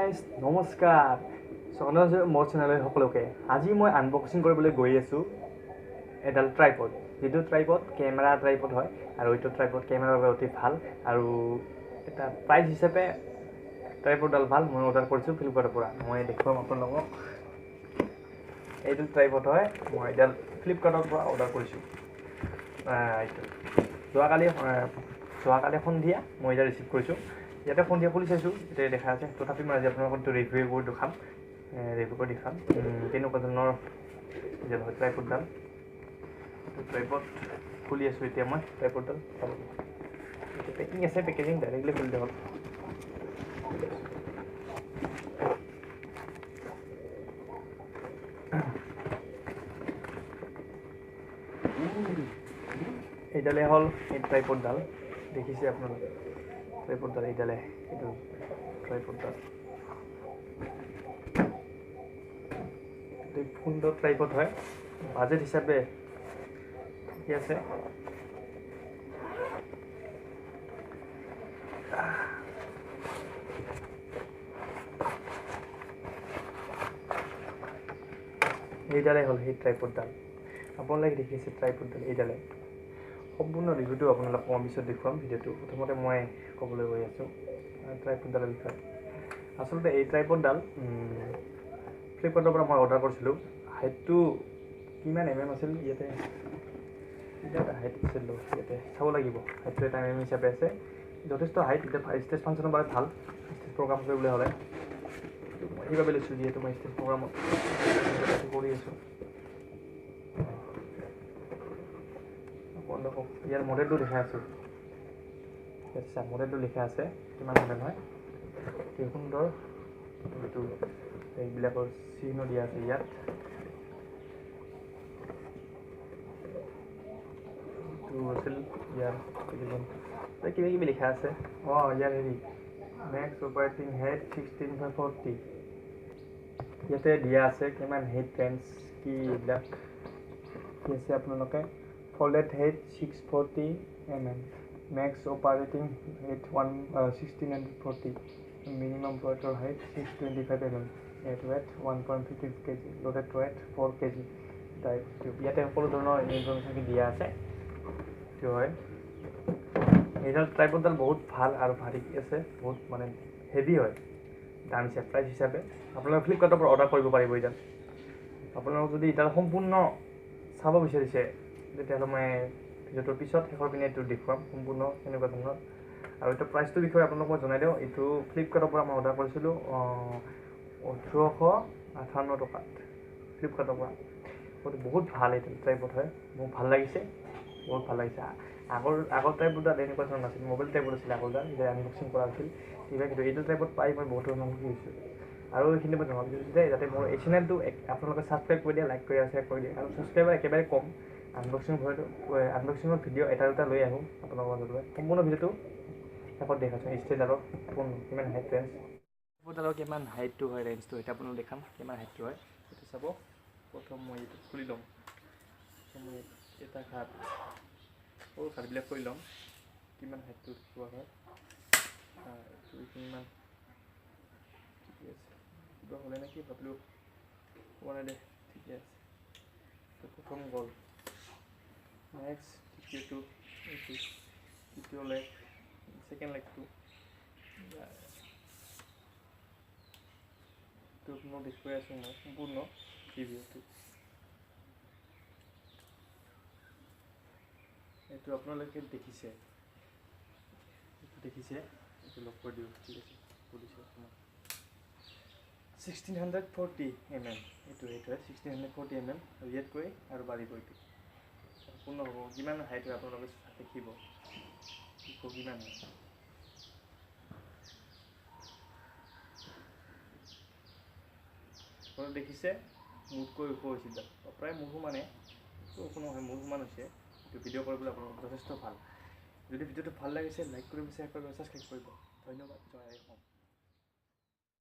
Guys, নমস্কাৰ। স্বাগতম মোৰ চেনেললৈ সকলোকে। আজি মই আনবক্সিং কৰিবলৈ গৈ আছোঁ এডাল ট্ৰাইপড, যিটো ট্ৰাইপড কেমেৰা ট্ৰাইপড হয় আৰু এইটো ট্ৰাইপড কেমেৰাৰ বাবে অতি ভাল আৰু এটা প্ৰাইচ হিচাপে ট্ৰাইপডডাল ভাল। মই অৰ্ডাৰ কৰিছোঁ ফ্লিপকাৰ্টৰ পৰা, মই দেখুৱাম আপোনালোকক। এইটো ট্ৰাইপড হয়, মই এডাল ফ্লিপকাৰ্টৰ পৰা অৰ্ডাৰ কৰিছোঁ। এইটো যোৱাকালি সন্ধিয়া মই এতিয়া ৰিচিভ কৰিছোঁ। ইয়াতে সন্ধিয়া খুলি চাইছোঁ, এতিয়া দেখা আছে। তথাপি মই আজি আপোনালোকক ৰিভিউ কৰি দেখাম, কেনেকুৱা ধৰণৰ হয় ট্ৰাইপডডাল। ট্ৰাইপড খুলি আছোঁ এতিয়া মই। ট্ৰাইপডডাল চাব, পেকিং আছে, পেকেজিং ডাইৰেক্টলি খুলিলে হ'ল। এইডালে হ'ল এই ট্ৰাইপডডাল, দেখিছে আপোনালোকে ট্ৰাইপডডাল। এইডালে এইটো ট্ৰাইপডডাল, সুন্দৰ ট্ৰাইপড হয়, বাজেট হিচাপে ঠিকে আছে। এইডালে হ'ল সেই ট্ৰাইপডডাল, আপোনালোকে দেখিছে ট্ৰাইপডডাল এইডালে। সম্পূৰ্ণ ৰিভিউটো আপোনালোকক মই পিছত দেখুৱাম। ভিডিঅ'টো প্ৰথমতে মই ক'বলৈ গৈ আছোঁ ট্ৰাইপডডালৰ বিষয়ে। আচলতে এই ট্ৰাইপডডাল ফ্লিপকাৰ্টৰ পৰা মই অৰ্ডাৰ কৰিছিলোঁ। হাইটটো কিমান এম এম আছিল ইয়াতে, কিবা এটা হাইট আছিল ইয়াতে চাব লাগিব। হাইটটো এটা এম এম হিচাপে আছে, যথেষ্ট হাইট। এতিয়া ষ্টেজ ফাংচনৰ বাবে ভাল, ষ্টেজ প্ৰগ্ৰাম কৰিবলৈ হ'লে মই সেইবাবে লৈছোঁ, যিহেতু মই ষ্টেজ প্ৰগ্ৰামত কৰি আছোঁ। আপোনালোকক ইয়াৰ মডেলটো দেখাই আছোঁ। আচ্ছা, মডেলটো লিখা আছে, কিমান মডেল হয়, কি সুন্দৰ এইটো এইবিলাকৰ চিহ্ন দিয়া আছে ইয়াত। এইটো আছিল ইয়াৰ কিবা কিবি লিখা আছে। অঁ, ইয়াৰ হেৰি মেক্স অপাৰেটিং হেড 16x40, ইয়াতে দিয়া আছে কিমান হেড ৰেঞ্জ কি এইবিলাক কি আছে। আপোনালোকে folded head 640 mm, max operating height 1640, minimum operator height 625 mm, net weight 1.50 kg, loaded weight 4 kg। ইয়াতে সকলো ধৰণৰ ইনফৰমেশ্যন দিয়া আছে। এইটো হয় এইডাল ট্ৰাইপডডাল বহুত ভাল আৰু ভাৰী আছে, বহুত মানে হেভি হয়। দাম হিচাপে, প্ৰাইচ হিচাপে আপোনালোকে ফ্লিপকাৰ্টৰ পৰা অৰ্ডাৰ কৰিব পাৰিব এইডাল। আপোনালোক যদি এইডাল সম্পূৰ্ণ চাব বিচাৰিছে তেতিয়াহ'লে মই ভিডিঅ'টোৰ পিছত শেষৰ পিনে এইটো দেখুৱাম সম্পূৰ্ণ কেনেকুৱা ধৰণৰ। আৰু এইটো প্ৰাইচটোৰ বিষয়ে আপোনালোক মই জনাই দিওঁ। এইটো ফ্লিপকাৰ্টৰ পৰা মই অৰ্ডাৰ কৰিছিলোঁ 1858 টকাত ফ্লিপকাৰ্টৰ পৰা। বহুত ভাল এইটো ট্ৰাইপড হয়, মোক ভাল লাগিছে, বহুত ভাল লাগিছে। আগৰ ট্ৰাইপডডাল এনেকুৱা ধৰণৰ নাছিল, মোবাইল ট্ৰাইপড আছিল আগৰডাল, যেতিয়া আনবক্সিং কৰা হৈছিল তেতিয়া। কিন্তু এইটো ট্ৰাইপড পাই মই বহুত ধৰণৰ সুখী হৈছোঁ। আৰু এইখিনি মই জনাব বিচাৰিছোঁ যে যাতে মোৰ এই চেনেলটো আপোনালোকে ছাবস্ক্ৰাইব কৰি দিয়ে, লাইক কৰি আৰু শ্বেয়াৰ কৰি দিয়ে। আৰু ছাবস্ক্ৰাইবাৰ একেবাৰে কম, আনবক্সিঙৰ ভিডিঅ' এটা দুটা লৈ আহোঁ আপোনালোকৰ মাজলৈ। সম্পূৰ্ণ ভিডিঅ'টো শেষত দেখাইছোঁ। ষ্টেণ্ডাৰৰ কোন কিমান হাইট ৰেঞ্জ, ট্ৰাইপডডালৰ কিমান হাইটটো হয়, ৰেঞ্জটো সেইটো আপোনালোক দেখাম কিমান হাইটটো হয়, সেইটো চাব। প্ৰথম মই এইটো খুলি ল'ম। মই এটা ঘাট সৰু ঘাটবিলাক কৰি ল'ম, কিমান হাইটটো দেখুওৱা হয়। এইটো এইখিনিমান ঠিকে আছে, কিবা হ'লে নেকি ভাবিলোঁ, হোৱা নাই দে, ঠিকে আছে। প্ৰথম গ'ল, নেক্সট দ্বিতীয়টো, এইটো তৃতীয় লেগ, ছেকেণ্ড লেগটো এইটো মই দেখুৱাই আছোঁ মই সম্পূৰ্ণ ৰিভিউটো। এইটো আপোনালোকে দেখিছে, এইটো দেখিছে, এইটো লগ কৰি দিওঁ, ঠিক আছে। খুলিছোঁ আপোনাৰ 1640 mm, এইটো হয় 1640 mm। আৰু ইয়াতকৈ আৰু বাঢ়িব, এইটো সম্পূৰ্ণ হ'ব। কিমান হাইট হয় আপোনালোকে দেখিব, কিমান হয়। আপোনালোকে দেখিছে মোতকৈ ওখ হৈছে, প্ৰায় মোৰ সমানে, ওখ নহয় মোৰ সমান হৈছে। এইটো ভিডিঅ' কৰিবলৈ আপোনালোকক যথেষ্ট ভাল। যদি ভিডিঅ'টো ভাল লাগিছে লাইক কৰিব, শ্বেয়াৰ কৰিব, ছাবস্ক্ৰাইব কৰিব। ধন্যবাদ, জয় অসম।